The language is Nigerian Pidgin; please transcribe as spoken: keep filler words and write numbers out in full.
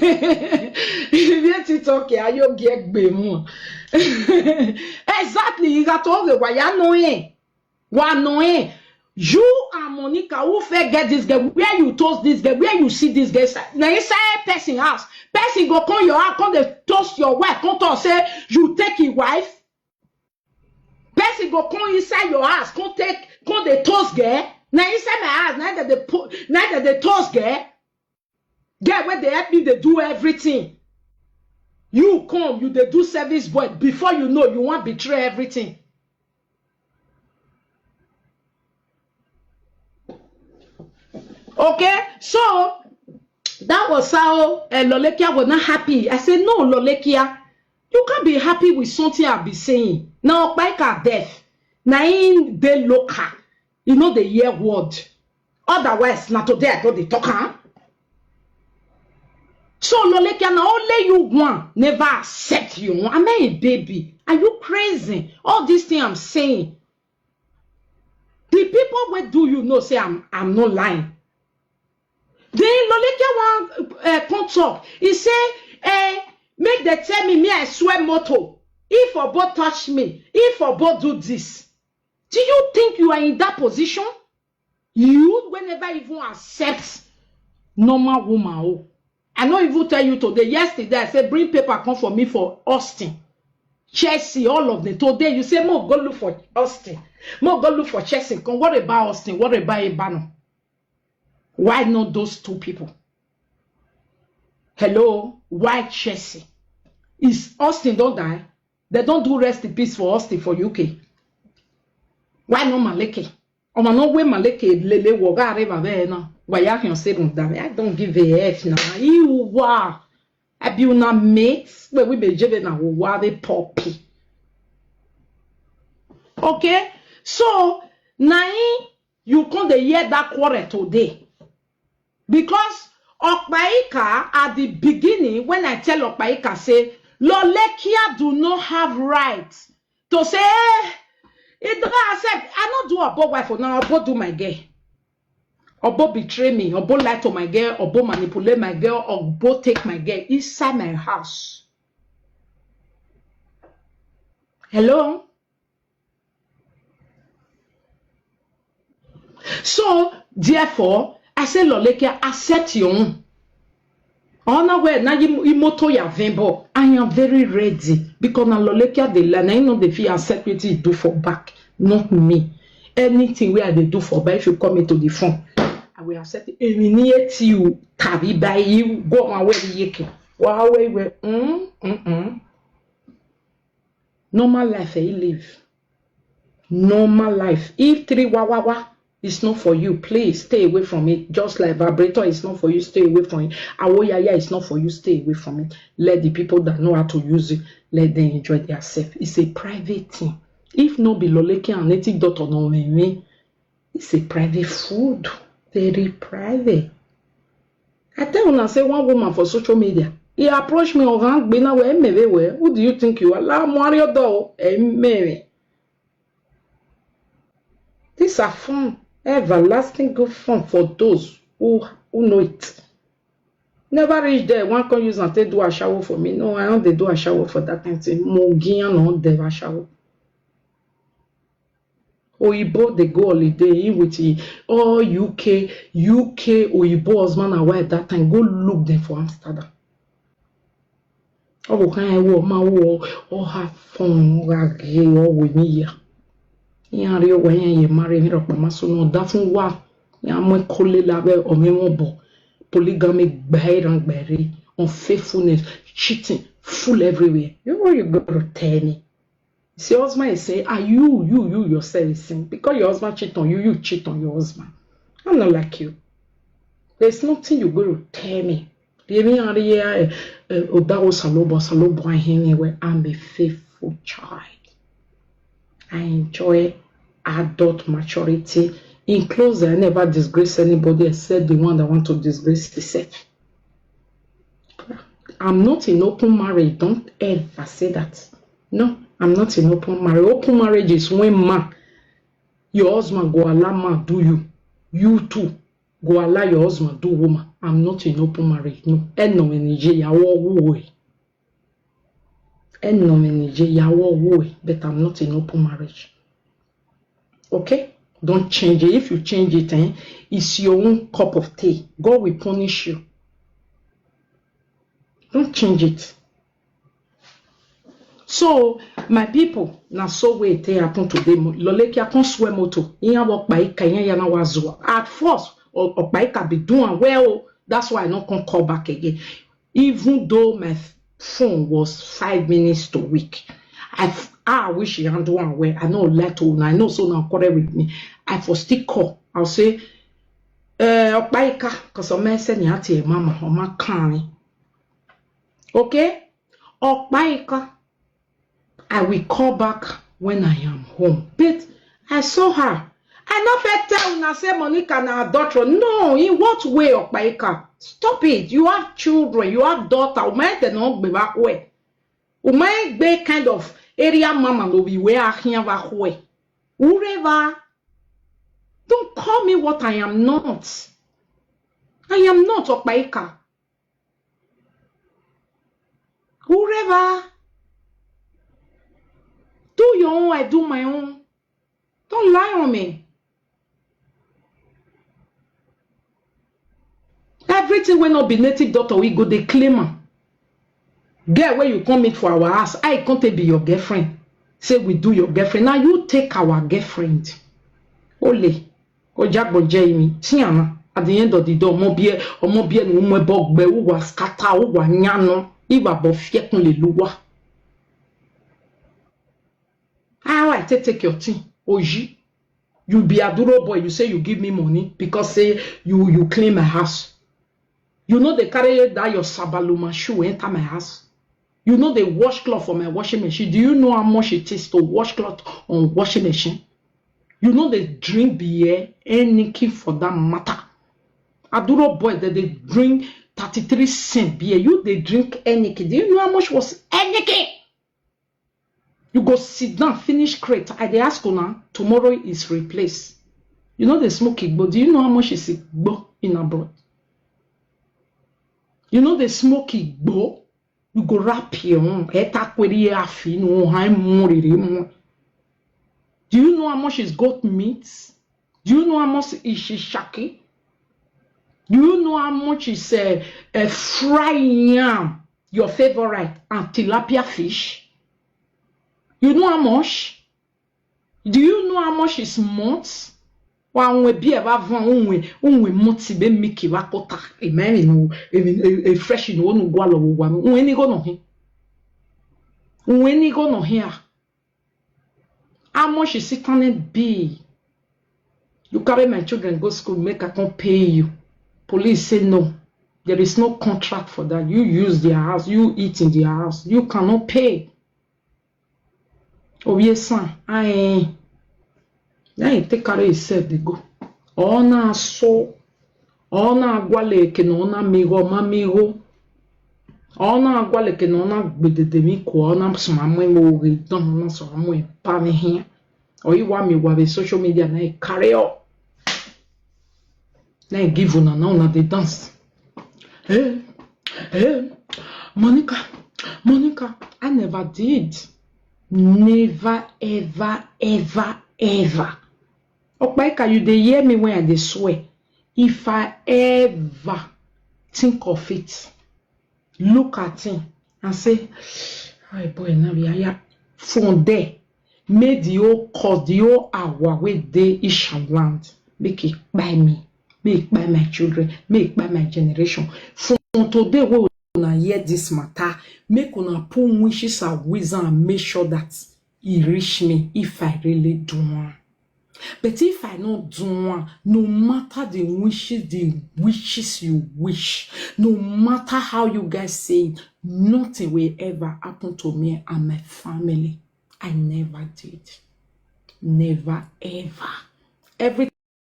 If you talk, you get gbemu. Exactly, you got all the why you know it. Why know it? You and Monica, who fair get this girl? Where you toast this girl? Where you see this girl? Now inside person house, person go come your house, come dey toast your wife, come talk say you take your wife. Person go come inside your house, come take, come dey toast girl. Now inside my house, now that they put, now that they toast girl. Girl wey dey help me dey do everything. You come, you dey do service boy. Before you know, you wan betray everything. Okay, so that was how uh, Lolekia was not happy. I said, no, Lolekia, you can't be happy with something I've been saying. Now, Opaika deaf. Now in the local, you know the year word. Otherwise, na today I go dey talk am. So Lolekia, na only you one never accept you. Am I a baby? Are you crazy? All this thing I'm saying, the people wey do you know say I'm I'm not lying. Then Lolekia one uh, come talk. He say, eh, make they tell me, me I swear motor. If Obo touch me, if Obo do this, do you think you are in that position? You will never even accept normal woman. Oh, I no even tell you today. Yesterday, I said, bring paper come for me for Austin, Chelsea, all of them. Today, you say, mo go look for Austin. Mo go look for Chelsea. Come, what about Austin? What about Ibano? Why not those two people? Hello, why Chelsea? Is Austin don't die? They don't do rest in peace for Austin for U K. Why not Maleke? Ọmọ náà wé Maleke lele wọ gáàrí bàbá ẹ náà. Wàyà kìí ṣe dùn dàbí. I don't give a F now. Iwa. Abi una mate. Where we be jebe na wa the poppy. Okay? So, na him you come dey hear that quarrel today. Because Okpaika, at the beginning, when I tell Okpaika, say, Lolekia do not have right to say, eh, it don't accept. I not do Obo wife for now. Obo do my girl. Obo betray me. Obo lie to my girl. Obo manipulate my girl. Obo take my girl inside my house. Hello? So, therefore, I say, Lolekia, accept your own. Ona we na imoto ya vembo. I am very ready because na Lolekia dey lie. Na him no dey fit accept wetin he do for back, not me. Anything wey I dey do for back, if you call me to the phone, I will accept it. Èmi ní etí o tàbí báyìí go my way yeke. Wa we we. Mm, mm, mm. Normal life eh, he live. Normal life. If three wa wa wa, it's not for you. Please stay away from it. Just like vibrator is not for you, stay away from it. Awoyaya is not for you, stay away from it. Let the people that know how to use it, let them enjoy themselves. It's a private thing. If no be Loleke and native daughter no me, it's a private food. Very private. I tell una say one woman for social media, he approach me on hand gbina we emebe we. Who do you think you are? La mo ari odo o, emebe. These are fun, everlasting good fun for those who who know it. Never reach there, one come use and take do ashawo for me. No, I don't dey do ashawo for that kind thing. Mo gian on dey ashawo. Oyibo dey go holiday in with the all U K, U K Oyibo husband and wife that time. Go look them for Amsterdam. Ọ bụ ka anyị wụọ ma wụọ ọha fọn ghaghị ọwụ emiya. Ihe arị ọgwa ihe ya mara ihe rọkpa masị na ọda fún wa ya mọ kọlé lábẹ́ ọmọ wọn bọ polygamy gbẹrẹ gbẹrẹ unfaithfulness cheating full everywhere. You know you go to tell me. See, husband is saying, are you, you, you yourself is saying, because your husband cheat on you, you cheat on your husband. I'm not like you. There's nothing you go to tell me. Yemi Ariya, eh, eh, Odawo Salobo, Salobo, anyway, I'm a faithful child. I enjoy adult maturity. In close, I never disgrace anybody except the one that want to disgrace himself. I'm not in open marriage. Don't ever say that. No, I'm not in open marriage. Open marriage is when man, your husband go allow man do you. You too. go allow your husband do woman. I'm not in open marriage. No. Eno enije yawo wo e. Eno enije yawo wo e. But I'm not in open marriage. Okay? Don't change it. If you change it, eh, it's your own cup of tea. God will punish you. Don't change it. So, my people, na so wey e take happen today. Mo- Loleke, I come swear motor. Iya wo pa ika, iya ya na wa zua. At first, o- Okpaika be do am well. That's why I no come call back again. Even though my f- phone was five minutes to weak, I, f- I wish he handle am well. I no lie to una. I know so now quarrel with me. I for still call. I'll say, uh, Okpaika, because some men send you out here, mama, or my kind. Okay? Okpaika, I will call back when I am home. But I saw her. I no fit tell una say Monica na adulterer. No, in what way, Okpaika? Stop it. You have children, you have daughter. Umae de no gbe ba kwe. Umae gbe kind of area mama no be where I hear ba kwe. Ureva. Don't call me what I am not. I am not Okpaika. Ureva. Do your own, I do my own. Don't lie on me. Everything wey no be native doctor, we go dey claim am. Girl wey you come meet for our house, I come take be your girlfriend. Say we do your girlfriend. Now you take our girlfriend. Ole. Ojagbon Jeremy. Tiana. At the end of the day, omo bie, omo bie no mo bogbe, uwa scatter, uwa nyano. Iwa bo fiekun le luwa. How I take take your thing? Oji. You be Aduro boy, you say you give me money because say you you clean my house. You know they carry that your Sabaluma shoe enter my house. You know they wash cloth for my washing machine. Do you know how much it is to wash cloth on washing machine? You know they drink beer, anything for that matter. Aduro boy that they drink thirty-three cent beer. You they drink anything. Do you know how much was anything? You go sit down, finish crate. I dey ask una, tomorrow is replaced. You know they smoke igbo. Do you know how much is igbo in abroad? You know they smoke igbo. You go wrap your own. Eta kweri afi no ha muriri mu. Do you know how much is goat meat? Do you know how much is shishaki? Do you know how much is a, a fry yam, your favorite, and tilapia fish? You know how much? Do you know how much is months? Wa unwe bi eva van unwe unwe months be miki wa kota. Amen. No, e fresh no onu gwa lo wa. Unwe ni go no hin. Unwe ni go no hin. How much is it gonna be? You carry my children go school, make I come pay you. Police say no. There is no contract for that. You use their house, you eat in their house. You cannot pay. Obiesan, I then he take carry himself dey go. Ọ na-asụ, ọ na-agwaleke na ọ na-amịghọ, ọ ma amịghọ. Ọ na-agwaleke na ọ na-agbedede m ikwu, ọ na-asụ ma amụ eme oghe dọn, ọ na-asụ ma amụ epa ihe. Ọ iwa mi wa be social media na e carry up. Na e give una, na una dey dance. Hey, hey, Monica, Monica, I never did. Never, ever, ever, ever. Okpaika, you dey hear me when I dey swear. If I ever think of it, look at him and say, "Hi boy, now we are here." From there, make the whole cause, the whole hour wey dey Isha land, make it buy me, make it buy my children, make it buy my generation. From today wey una hear this matter, make una put wishes and wisdom and make sure that e reach me if I really do am. But if I no do am, no matter the wishes, the wishes you wish, no matter how you guys say it, nothing will ever happen to me and my family. I never did. Never ever. Every